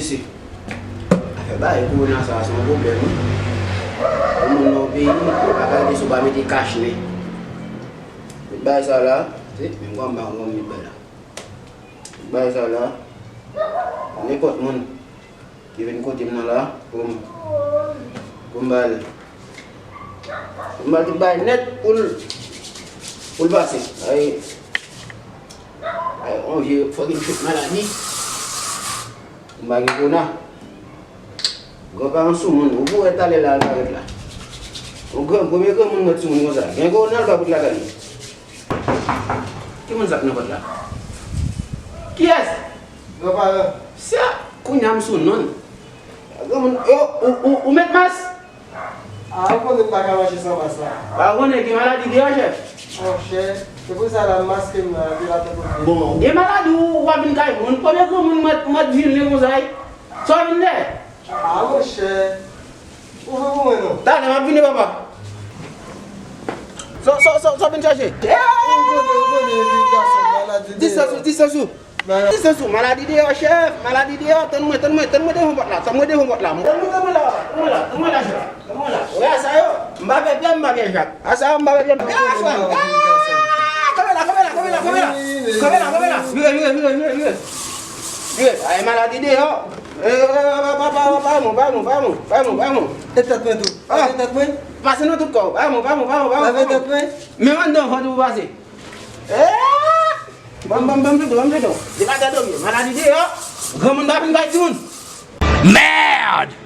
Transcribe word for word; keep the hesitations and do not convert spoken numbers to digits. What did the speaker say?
Mesye, afè bagay kowona sa a se yon pwoblèm, wi. Yon moun nan yon peyi, ou pa ka rete si w pa mete kach nen. Tout bagay sa la, se menm kòm ba yon met bay la. Tout bagay sa la, nenpòt moun ki vin kote m nan la, pou m, pou m ba l, pou m ba l tout bagay nèt pou l, pou l pase. Ay, ay, yon vye fucking chèk maladi. M pa gen kowona. Granparan sou moun, ou pou wè talè la al parèt la. Yon gran, premye granmoun mwen sou moun konsa. Gen kowona l pa bout lakay li. Ki moun sa k nan pòt la? Kiyès? Granparan. Sa, kounye a m sou non. Granmoun, yo, ou, ou, ou met mas? A, ou konnen m pa ka mache san mas la. Pa konnen gen maladi deyò, chèf. Monchè, se pou sa la m maske m nan, epi la tankou vye. Bon, gen maladi ou, w ap vin kay moun. Premye granmoun mwen, mwen vin li konsa, wi. Sa w vin fè? A, monchè. Ouvri pou mwen non. Talè, m ap vini, papa. Sa, sa, sa, sa w vin chache? Ou konnen, ou konnen, epi gason, maladi deyò. Distans ou, distans ou. Distans ou, maladi deyò, chèf, maladi deyò. Tann mwen, tann mwen, tann mwen devan pòt la, tann mwen devan pòt la. Tann mwen, tann mwen la, tann mwen la, tann mwen la, chèf. Tann mwen la. Wè sa yo, m pa fè pyè, m pa fè jak. A sa yo, m pa fè pyè, m pa fè jak. Ah, kanpe la, kanpe la, kanpe la, kanpe la. Kanpe la, kanpe la. Vire, vire, vire, vire, vire. Vire, ay maladi deyò. Eh, pa, pa, pa, pa, pa, mou, pa, mou, pa, mou, pa, mou, pa, mou. E tèt mwen tou. Ah. E tèt mwen. Pase nan tout kò. Pa, mou, pa, mou, pa, mou, pa, mou. Lave tèt mwen. Men anndan vant ou pase. Eh! Ban m, ban m, ban m toutou, ban m toutou. Se pa tèt ou ye. Maladi deyò. Granmoun pa vin bay timoun. Merde!